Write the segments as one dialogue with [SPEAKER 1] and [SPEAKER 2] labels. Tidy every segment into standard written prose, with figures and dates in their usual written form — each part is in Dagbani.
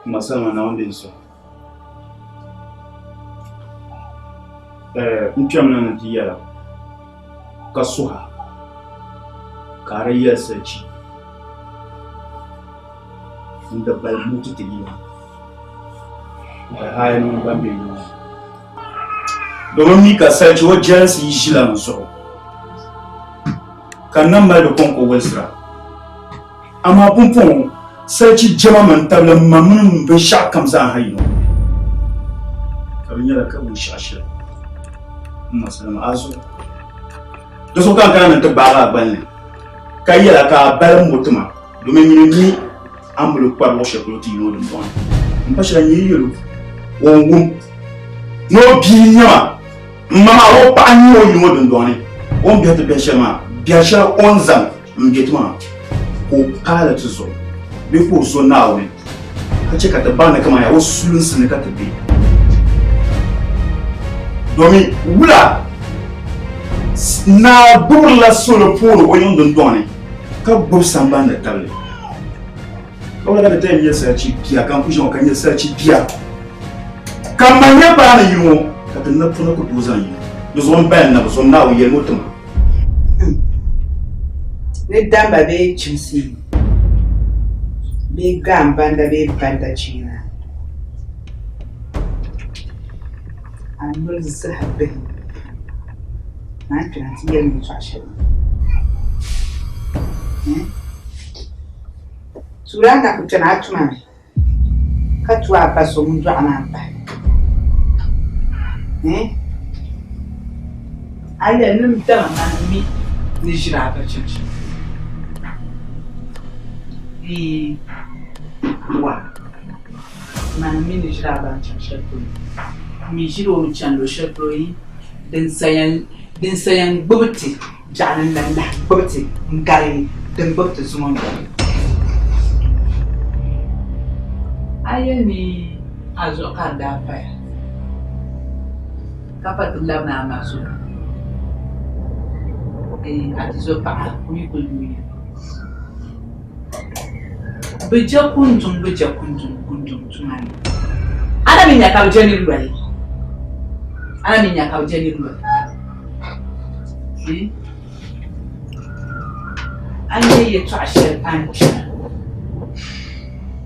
[SPEAKER 1] Ma Salima, Naawuni deei n suhu. N kpɛmina ni ti yɛla ka suha ka a di yɛli salichi n di bali buti ti yina n mini ban be yiŋa domin mi ka salichi o jɛlinsi yi ʒila n zuɣu ka n na mali di kɔŋko wolisira. Amaa pumpɔŋɔ salichi jɛma mini tabili m ma mini m binshɛɣu kam zaa ha yino, ka di nyɛla ka binshɛɣu shɛli m ma salima a zuɣu. Di zuɣu ka n kana ni n ti gbaag a gballi ka yɛl a ka a balim ŋɔ ti ma, domin nyini m-mi a ni bi lo kpari luɣ shɛli polo ti yino dimbɔŋɔ ni. M pa shɛli n yi yɛl o, o ni wum ni o bia n-nyɛ ma. M ma maa o paɣa n-nyɛ o yino dundɔŋ ni, o ni biɛhi ti biɛhi shɛli maa, biɛhi shɛli o ni zaŋ m-be ti maa ka o paali ti zuɣu bee ka o zo Naawuni ka chɛ ka ti baŋ ni kaman yaa o sulinsi ni ka ti be. Domin wula naa gbubirila soli puuni o yiŋ dundɔŋ ni ka gbubi sambani ni tabili. Ka wula ka ti tɛya nyɛ salichi bia ka n ku ʒiya ŋɔ ka nyɛ salichi bia ka m ma nyɛ paani yini ŋɔ ka ti napɔna ku tooi zaŋ yino di zuɣu m paya n-nabi zom Naawuni yɛlimi o ti ma.
[SPEAKER 2] Ni damba bee chimsi bee gaambanda bee banda chiina a noli zaha bihi naan kpɛna nti yɛli ma yɛltɔɣa shɛli. Tuuli a na ku kpɛna a tuma ni ka tu a ba so ŋun dɔɣi maa m-pahi. A yɛli ni m dama mani mi ni ʒiri a ba chaŋ shɛm. Bee wa mani mi ni ʒiri a ba n-chaŋ shɛli polo. M mi ʒiri o mi chani luɣ shɛli polo yi din sa yɛn gbubi ti. Biɛɣuni n-lan lahi gbubi ti n-gari din gbubi ti zuŋɔ ŋɔ. A yɛli ni a zuɣu ka di daa paya, ka pa ti labina a ma zuɣu, a tizɔpaɣa o mi kuli yuuya. Bɛ je kunduŋ bɛ je kunduŋ kunduŋ tuma ni. A na mi nya ka bɛ je nir loli. A na mi nya ka bɛ je nir loli. A nya yɛtɔɣ shɛli a ni kpɛra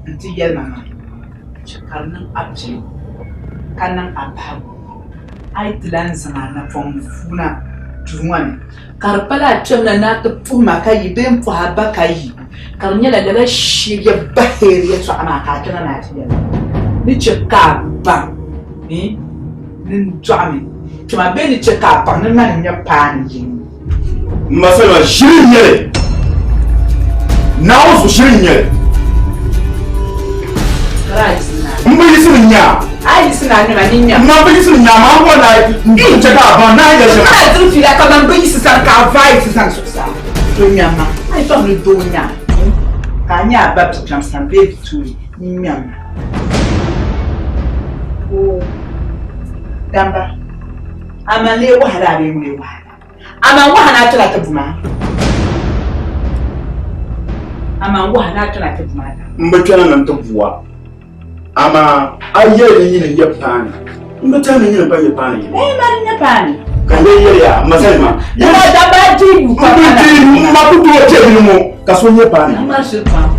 [SPEAKER 2] nti yɛli ma maa, chɛ ka di niŋ a piligu ka niŋ a bahigu. A yi ti lan zaŋ a napɔŋ ni fuuna duu ŋɔ ni. Ka di pala a kpɛm na ni a ti puhi ma ka yi bee m-puhi a ba ka yi, ka di nyɛla lala shiriya bahiri yɛtɔɣa maa ka a kpɛna ni a ti yɛli ni chɛ ka a baŋ ni n dɔɣimi kpɛma bee ni chɛ ka a baŋ ni mani n-nyɛ paani yini.
[SPEAKER 1] M ma Salima, ʒiri n-nyɛ li! Naawuni zuɣu ʒiri n-nyɛ li! M bi yiɣisi ni n nya a.
[SPEAKER 2] A yiɣisi ni a nya ma ni nya.
[SPEAKER 1] M ma bi yiɣisi ni n nya a maa, m bɔri ni a n chɛ ka a baŋ ni a yɛli shɛm.
[SPEAKER 2] A diri fiila ka man bi yiɣisi sani ka a vaai ti zani zuɣusaa. To nya ma, a yi tɔŋ ni doo nya a, ka a nya a ba bikpɛm sani bee bituuli n-nya ma. Oo, damba, a man lee wahala a bee ŋun lee wahala? Amaa n waha ni a kpɛna ti bu maa. Amaa n waha ni a kpɛna ti bu maa.
[SPEAKER 1] M bi kpɛna ni n ti bu a, amaa a yɛli ni nyini n-nyɛ paani. M bi tɛhi ni nyini pa nyɛ paani yini.
[SPEAKER 2] Ee, mani n-nyɛ paani.
[SPEAKER 1] Ka n lee yɛli ya, m ma Salima.
[SPEAKER 2] Dama daba di yu
[SPEAKER 1] pa M bi di m ma ku tooi kpe yini ŋɔ ka so nyɛ paani yini.
[SPEAKER 2] A ŋmari shili pam.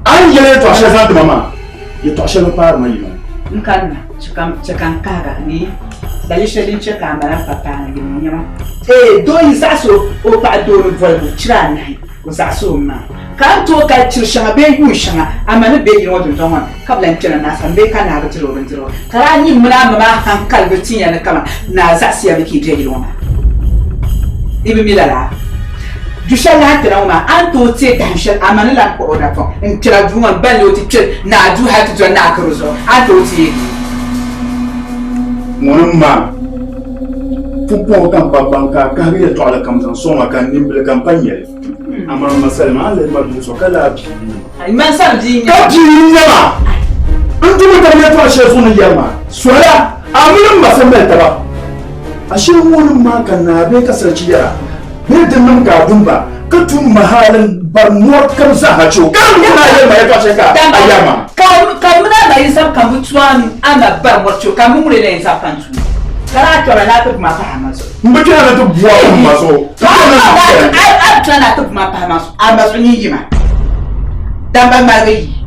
[SPEAKER 1] A ni yɛli yɛtɔɣ shɛli zaŋ ti ma maa, yɛtɔɣ shɛli bi paari ma yini ŋɔ.
[SPEAKER 2] N kanna, chɛ ka n kahiga ni dali shɛli din chɛ ka a mali m pa paani yini ŋɔ nyɛma. Ee, doo yi zaɣis o paɣa doo ni bolibu chira anahi, o zaɣis o mi maa. Ka a ni tooi kali chir shɛŋa bee yuun shɛŋa a ma ni be yini ŋɔ dundɔŋ ŋɔ ni, ka bi lan kpɛna naa sani bee ka naa bi dir o bindirigu. Ka daa nyin mini a ma maa haŋkali bi tin ya ni kaman naa zaɣisiya mi ka yi be yili ŋɔ maa. Yi bi mi lala? Du shɛli lahi kpɛna ŋɔ maa, a ni tooi teei dahin shɛli a ma ni lan kpuɣi o napɔŋ n-kpɛra duu ŋɔ ni balli o ti kpɛri naa duu hal ti doli naa garo zuɣu, a ni tooi teei li?
[SPEAKER 1] Ŋuni m-ma pumpɔŋɔ ka m pa baŋ ka a kahigi yɛtɔɣili kam zaŋ sɔŋ ma ka n nimbili ka m pa nya li. Amaa m ma Salima, a ni lihi ma duu zuɣu ka laa bia n-nyɛ ma. Ka bia n-nyɛ ma! N ti bi tari yɛtɔɣ shɛli zuɣu ni yɛri ma, Soya, a mini m ma sa mali taba. Ashee ŋuni m-ma ka naa bee ka salichi yɛra? Bee di niŋ ka a dum ba? Ka tum ma hali n-bari mɔri kam zaaha chɛ o. Ka n ni a yɛli ma yɛtɔɣ shɛli ka a yɛri ma.
[SPEAKER 2] Ka m mini a ma yi zab ka m bi tu a ni a ma bari mɔri chɛ o, ka m mi ŋuni n-lee yɛn zab ka n tu o? Ka daa tɔri a ni a ti bu ma pahi a ma zuɣu.
[SPEAKER 1] M bi kpɛna ni ti bu a m ma zuɣu.
[SPEAKER 2] A bi kpɛna ni a ti bu ma pahi a ma zuɣu nyin yi ma. Damba ŋmaligi yi.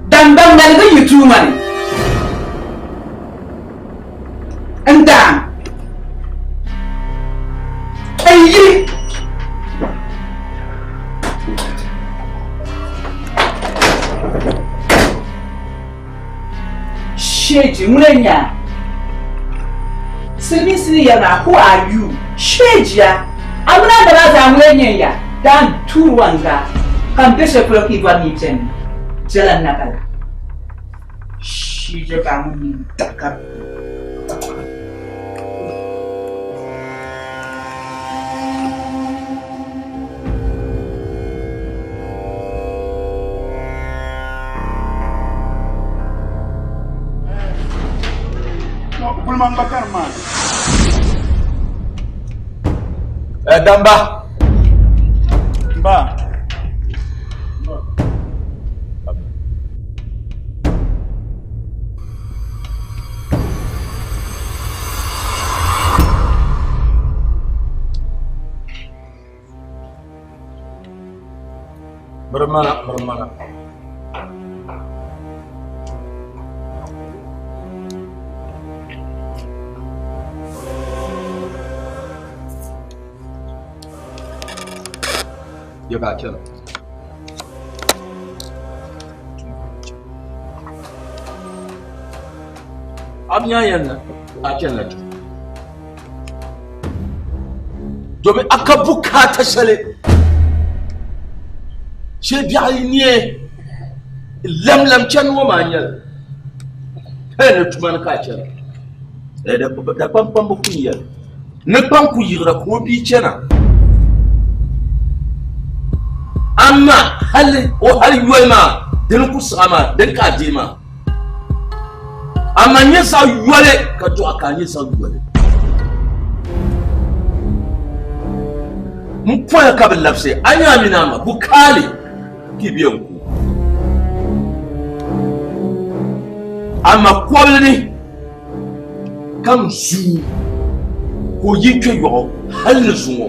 [SPEAKER 2] Damba ŋmaligi yi tuuma ni. N daan. N yi. Sheji, ŋuni n-nyɛ a? Silimiinsi ni yɛri maa, who are you? Sheji a, a mini a daba zaa ŋuni n-nyɛ n ya? Daan tuuri wa n-gaa ka m be shɛli polo ka yi bɔri ni yi beni jɛla n na bala. Sheji ba ŋun nini daɣi ka.
[SPEAKER 3] Damba.
[SPEAKER 1] Ba.
[SPEAKER 3] Birimana, birimana. Ya ba chana. A bi nya yɛn a chana tu. Domin a ka bukaata shɛli shee biɛɣu yi neei lamlam chani ŋɔ maa nyɛli hali ni tuma ni ka a chana Dakpankpambi ku yɛli ni kpaŋ ku yiɣira ka o bia chana amaa hali o hali yoli maa dini ku siɣa maa dini ka a deei maa Amaa nyɛ zaɣ yoli ka dɔɣi ka a nyɛ zaɣ yoli. M poya ka bi labisi a nya a mini a ma bukaali ka i be n ku. Amaa kɔbili ni ka m zuu ka o yi kpe yɔɣu hal ni zuŋɔ.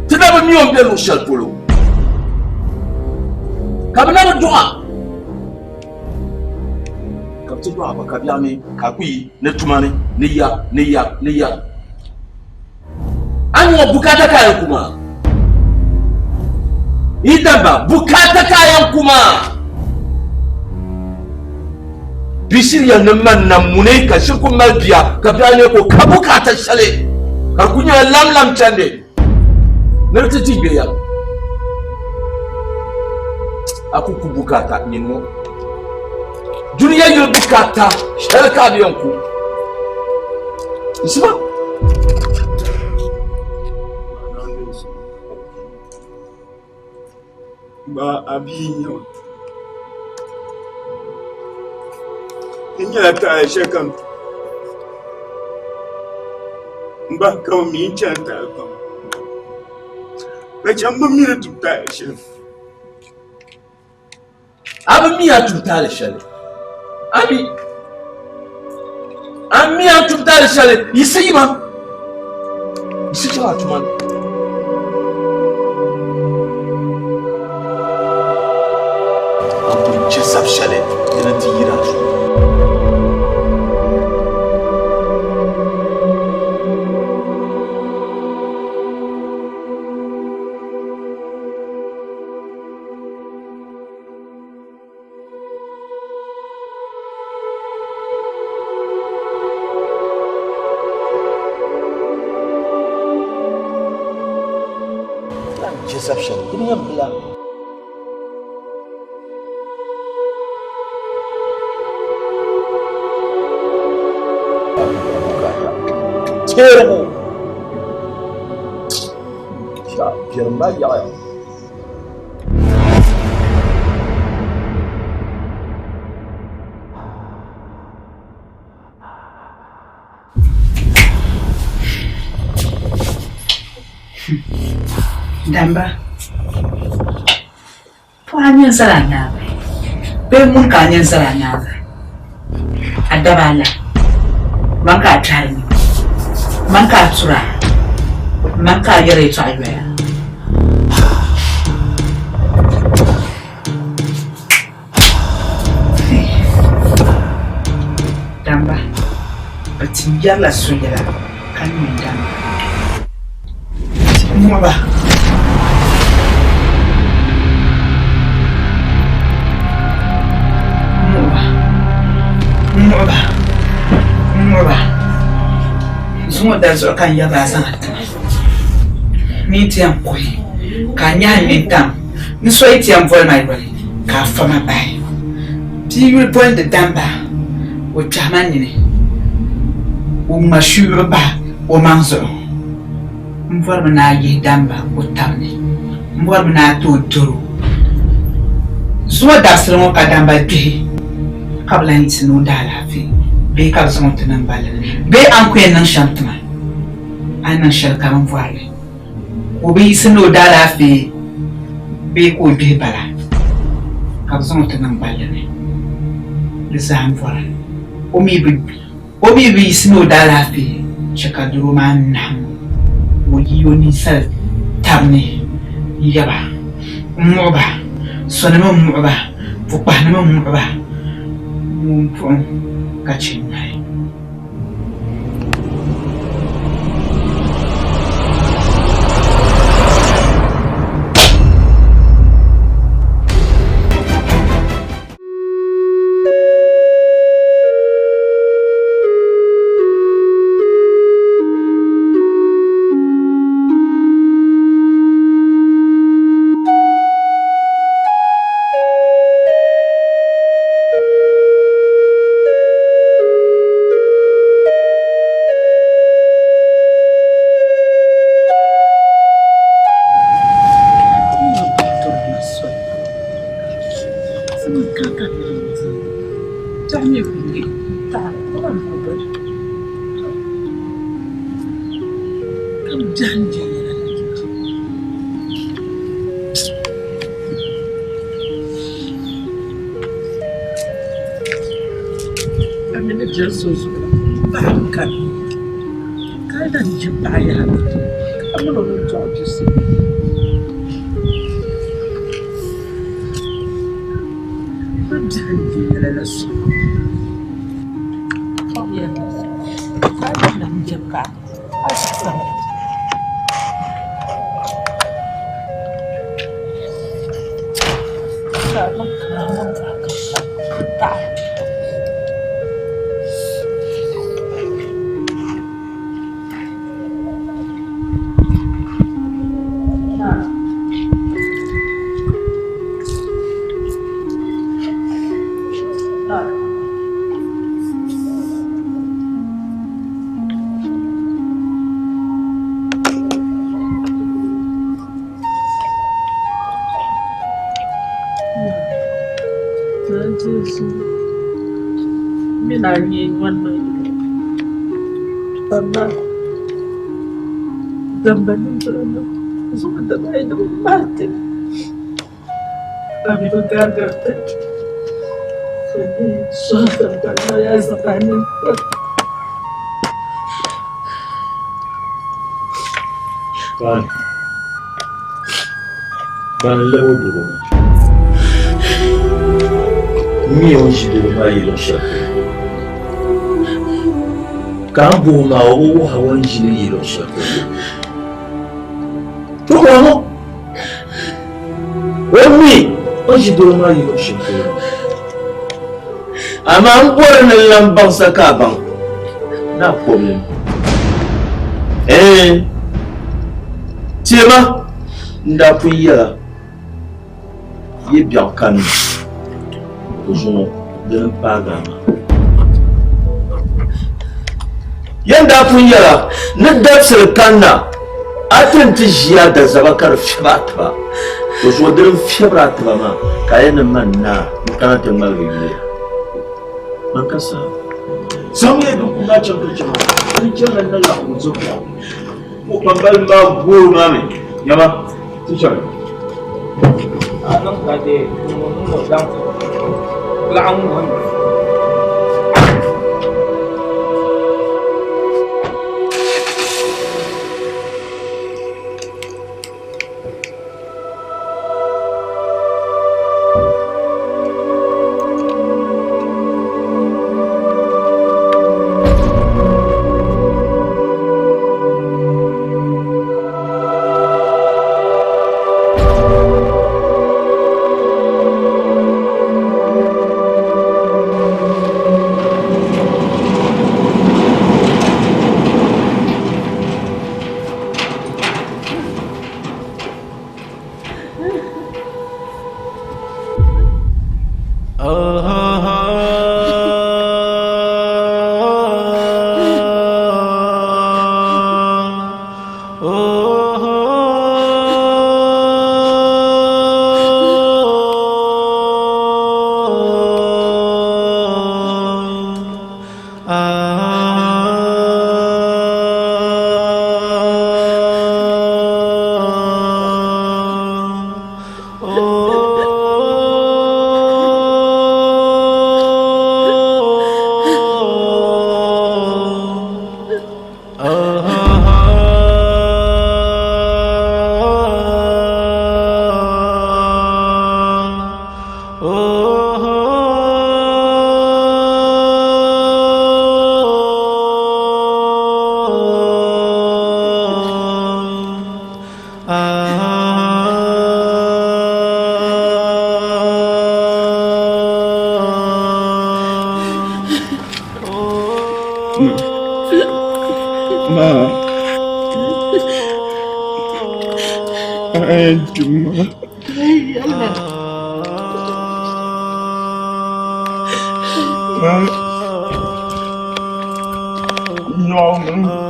[SPEAKER 3] Ti na bi mi o ni be luɣ shɛli polo, ka bɛ na bi dɔɣ a. Ka bɛ ti dɔɣi ba ka biɛɣu mi ka a ku yi ni tuma ni ni ya ni ya ni ya. A ni ŋɔ bukaata ka a yɛn ku maa? Yi damba, bukaata ka a yɛn ku maa? Bi shiri yɛli ni man nam muni ka shiri ku mali bia ka biɛɣu ne ko ka bukaata shɛli ka di ku nyɛla lamlam chandi ni di ti ti gbe ya. A ku ku bukaata nyin ŋɔ. Dunia yili bukaata shɛli ka a bi yɛn ku. Isima.
[SPEAKER 1] Ba a bia n-nyɛ o. N nyɛla taali shɛli kam m ba ka mi n chani taali pam. Ka chɛ m bi mi ni tum taali shɛli.
[SPEAKER 3] A bi mi a tum taali shɛli. A mi. A mi a tum taali shɛli. Yiɣisi yima. Yiɣisi chaŋ a tuma ni. A ku chɛ sab shɛli dini nti yiri a zuɣu. Deception. Dini yɛn bila. Teerigu. Biɛrim maa yaɣiya.
[SPEAKER 2] Damba, pɔɣa nyɛ n-zali a nyaaŋa bee ŋuni ka a nyɛ n-zali a nyaaŋa? A daba ala, man ka a kpɛhiri nima, man ka a tura, man ka a yɛri yɛtɔɣa yoya. Damba, bɛ ti yɛrila so yɛla ka ŋme n-damba. Muɣi ba. Muɣi ba. Muɣi ba. Muɣi ba. Zuŋɔ dali zuɣu ka n yɛrila a zaŋ a tima. N yi ti yɛn kuhi ka a nyahi n nintam ni so yi ti yɛn boli ma yoli ka a fa ma bahi. Bia yuli bolindi damba, o kpɛhi ma nini, o ŋma shuyuɣu bahi o maŋ zuɣu. M bɔrimi ni a yihi damba o tab ni, m bɔrimi ni a ti o doro. Zuŋɔ dabisili ŋɔ ka damba gbihi ka bi lan yiɣisi ni o daalaafee bee ka bɛ zaŋ o ti niŋ balli ni bee a ni ku yɛn niŋ shɛm ti ma. A ni niŋ shɛli ka bɛ bɔri li, ka o bi yiɣisi ni o daalaafee bee ka o gbihi bala, ka bɛ zaŋ o ti niŋ balli ni, di zaa m-bɔra. O mi bi yiɣisi ni o daalaafee chɛ ka doro maa nahim o, o yi o ninsal tab ni n-yaba m-muɣi ba, sɔnima m-muɣi ba, pukpahinima m-muɣi ba, ŋun puɣim ka chɛ nyɔhi.
[SPEAKER 3] Ban lab o doro maa. M mi o ni ʒi doro maa yi luɣ shɛli polo. Ka a ni bɔh o maa, o bi wuh a o ni ʒi li yi luɣ shɛli polo. To ka ŋɔ, o mi o ni ʒi doro maa yi luɣ shɛli polo. Amaa m bɔri ni n lan baŋ sa ka a baŋ ni a kɔbili ni. Ɛɛn, teema n daa pun yɛla yi biɛɣu kanna, to zuŋɔ dini m-paagi a maa. Yɛn daa pun yɛla ni dabisili kanna a ti ni ti ʒi a dazaba ka di fiɛbi a tiba, to zuŋɔ dini m-fiɛbiri a tiba maa ka a yɛn ni man naa n-kana ti ŋmaligi yuya. Man ka saha. Zaŋmiya binkumda chaŋ ti chɛ ma, din chɛrila n ni laɣim zuɣu. O kpambaliba maa goori maa mi. Nyama, ti chaŋ.
[SPEAKER 4] A niŋ ka dee ŋun niŋ o daŋ laɣim ŋɔ.
[SPEAKER 1] Ma. Ay, ma. Ma. No, ma.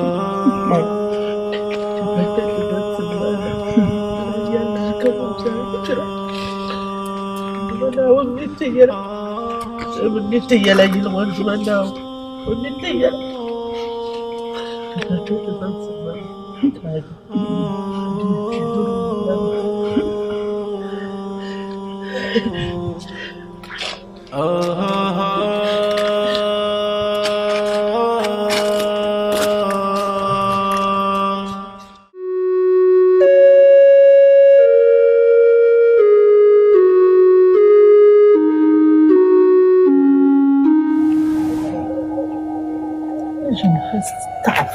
[SPEAKER 2] تعرف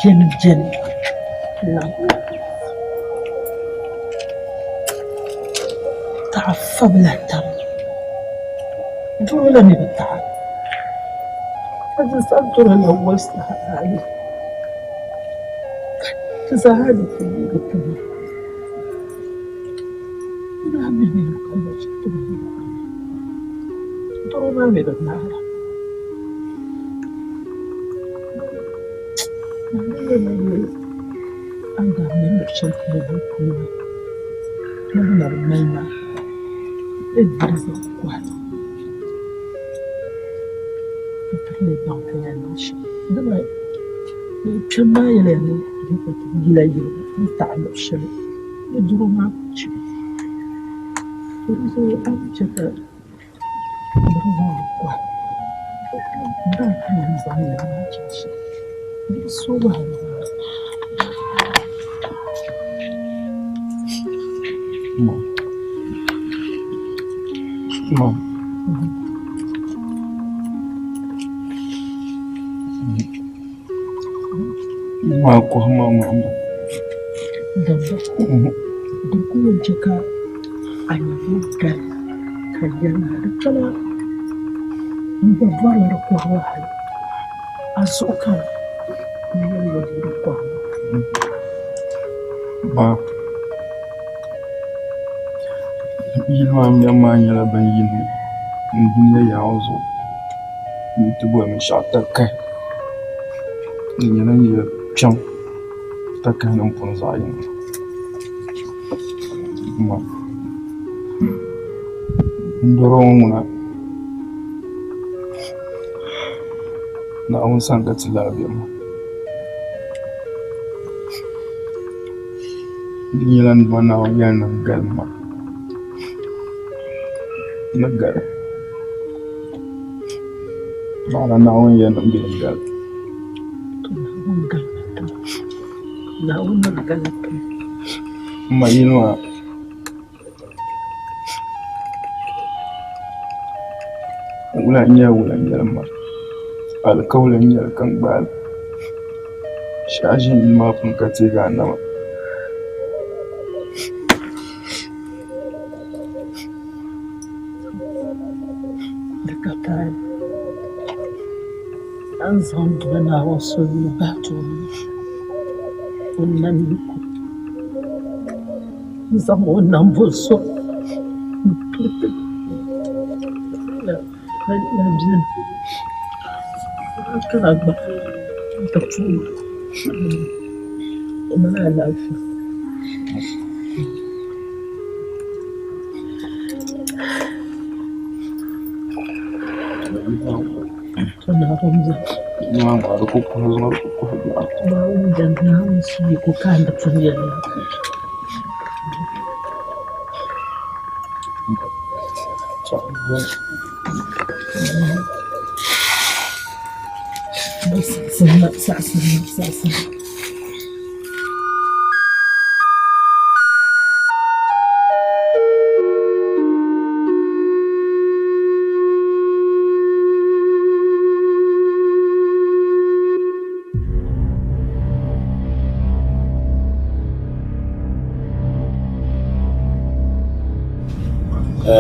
[SPEAKER 2] جن جن تعرف فبلا تم دولني بالتعب هذا الأول عليه تزعلي في التمر
[SPEAKER 1] Ma. Ma kɔhimma ŋɔhimma.
[SPEAKER 2] Di ku yɛn chɛ ka a nyɛvili gali ka yɛli maa di kpɛla n gba bɔrila di kɔhigu hali a zuɣu ka n yɛli ya di kɔhigu.
[SPEAKER 1] Ba, yili maa mɛbu maa nyɛla bin yini n dunia yaɣa zuɣu n ti boli binshɛɣu takahi. Di nyɛla yili kpɛm takahi nim puuni zaɣ yini. Ma, n dɔro ŋɔ ŋuna Naawuni sani ka ti lahi be maa.
[SPEAKER 5] Di nyɛla n Duuma Naawuni yɛli ni n galim ma. N ni gali. Naɣila Naawuni yɛli ni m bee n gali. M ma yili maa. Wula n-nyɛ wula n-nyɛli ma alikauli n-nyɛli ka n gbaai li shɛhi ʒi yili maa puuni ka teegi a nama.
[SPEAKER 6] Di ka taali a ni zaŋ Duuma Naawuni soli ni bahi tooni o ni nam yiko. N zaŋ o nambo so m-pili ti la beni ka gba ti puuni o mali alaafee. Naawuni beni, Naawuni suhu ku ka di pun yɛli la. Saɣisimi, saɣisimi.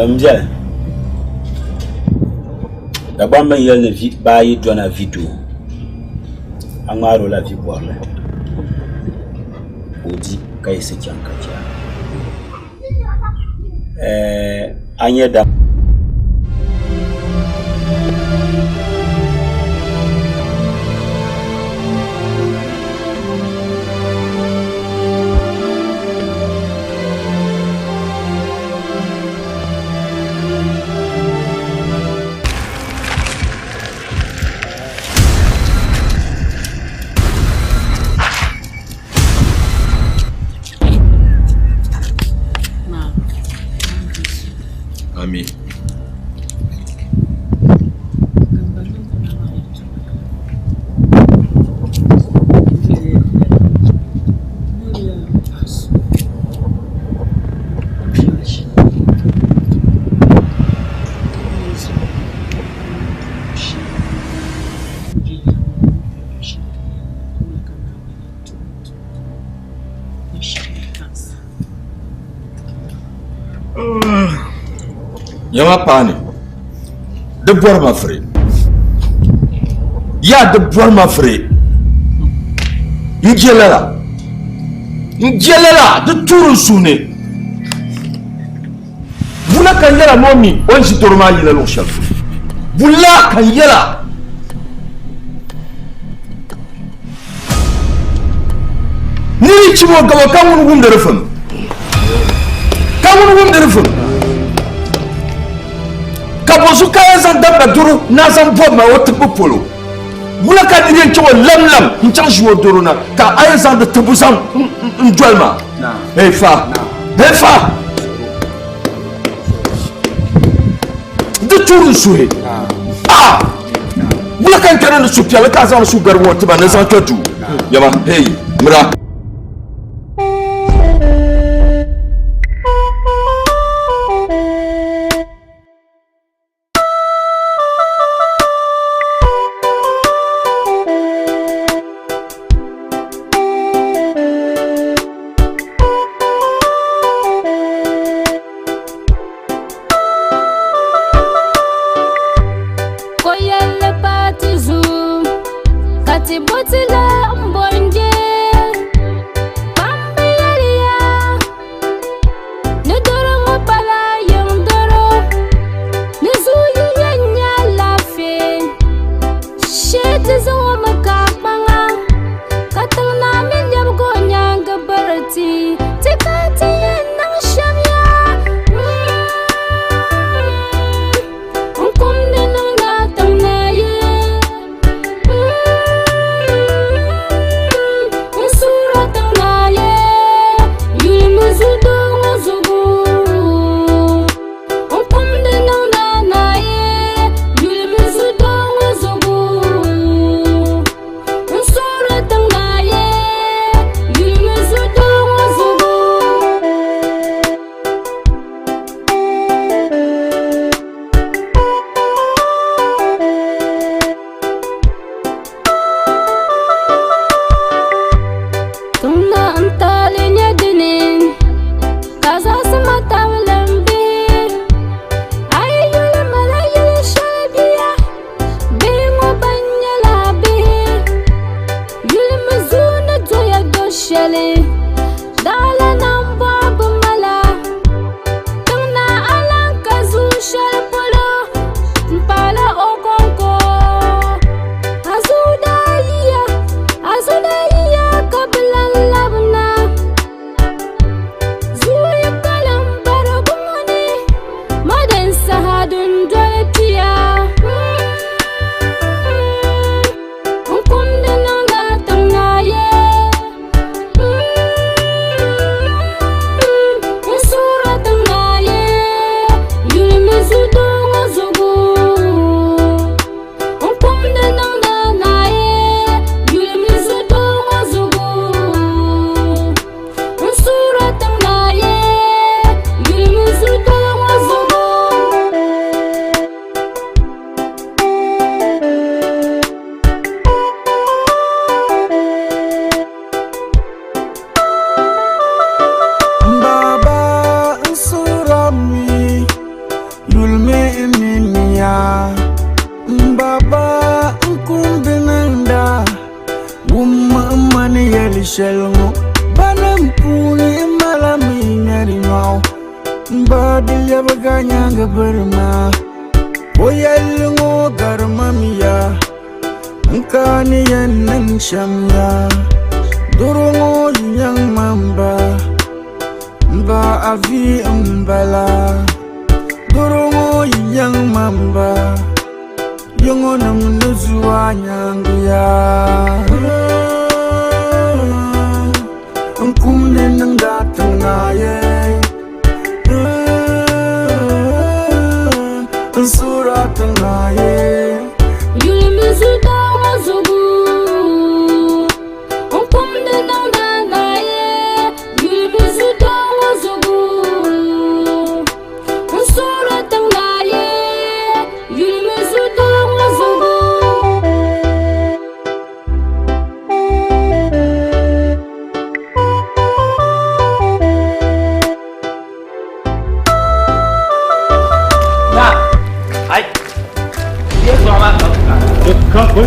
[SPEAKER 7] M biɛli Dagbamba n yɛli ni baa yi dɔna vi doo a ŋmaari o la vi bɔrili ka o di ka yiɣisi chaŋ ka chɛ a. A nya dama.
[SPEAKER 8] Amin. Nyama paani di bɔri ma firi yaa di bɔri ma firi n je lala n je lala di tuuri n suhu ni Bula ka n yɛla ni o mi o ni ʒi doro maa yina luɣ shɛli polo. Bula ka n yɛla. Nir yi chim o gaba ka ŋun wumdi di fim? Ka ŋun wumdi di fim? Ka bɔzu ka yɛn zaŋ dabba doro ni a zaŋ bɔbi ma o tibbu polo? Wula ka nir yɛn chaŋ o lamlam n-chaŋ ʒi o doro na ka a yɛn zaŋ di tibbu zaŋ n-doli ma? Hey fa! Hey fa! Di tuuri n suhi. Ah! Wula ka n kpɛri ni suhupiɛlli ka a zaŋ suhugarigu ŋɔ ti ma ni zaŋ kpɛ duu? Yaba, hey, mira.
[SPEAKER 9] Koyɛlli paati zuɣu ka ti bo ti la m-bɔnje. Kpamba yɛliya ni doro ŋɔ pala yiŋ doro ni zuyu yɛn nya alaafee. Shee ti zaŋ o mi ka kpaŋa ka tiŋ naa mi lɛbigi o nyaaŋa biri ti ti ka ti yɛn niŋ shɛm yaa. N kumdi niŋda tiŋ naa ye.
[SPEAKER 10] shɛli ŋɔ Banim puuni m mala mi ŋmɛri nyɔɣu M ba di lɛbiga nyaaŋa biri maa O yɛlli ŋɔ gari ma mi ya N ka ni yɛn niŋ shɛm ya Doro ŋɔ yi nyaŋ ma m ba M ba a vi m-bala Doro ŋɔ yi nyaŋ ma m ba Yiŋɔnim ni zu a nyaaŋa ya N kumdi niŋdi a tiŋ naa ye N suhiri a tiŋ naa ye
[SPEAKER 9] Yulimi zuɣudoo ŋɔ zuɣu N kumdi niŋdi a naa ye Yulimi zuɣudoo ŋɔ zuɣu N suhiri a tiŋ naa ye Yulimi zuɣudoo ŋɔ zuɣu.
[SPEAKER 4] Na, ai, yɛltɔɣa maa ka ka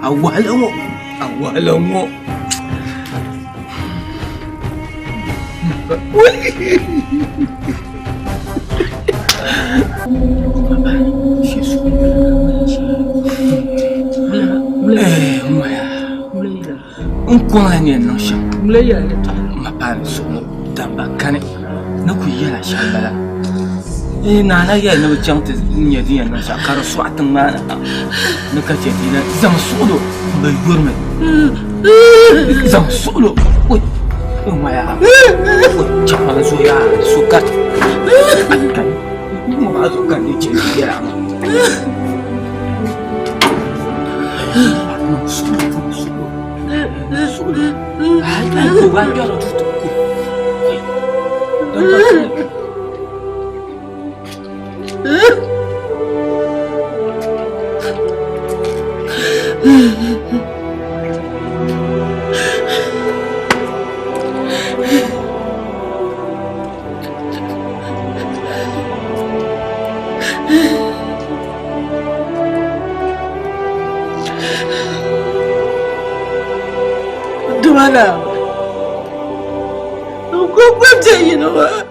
[SPEAKER 6] A wahala ŋɔ a wahala ŋɔ
[SPEAKER 4] N kɔŋla ni yɛn niŋ shɛm ma paai suhu damba kani ni ku yɛla shɛm bala naa na yɛli ni bi chaŋ ti nyɛ din yɛn niŋ shɛm ka di sɔɣi tiŋ maa ni ha ni ka chɛ ti zaŋ suɣulo bi yurimi zaŋ suɣulo ŋɔ yaa chaŋ maa zuɣu yaa so ka ŋɔ maa zuɣu ka n chɛ yɛla
[SPEAKER 6] Dumana, n ku gbubi bɛ yino maa.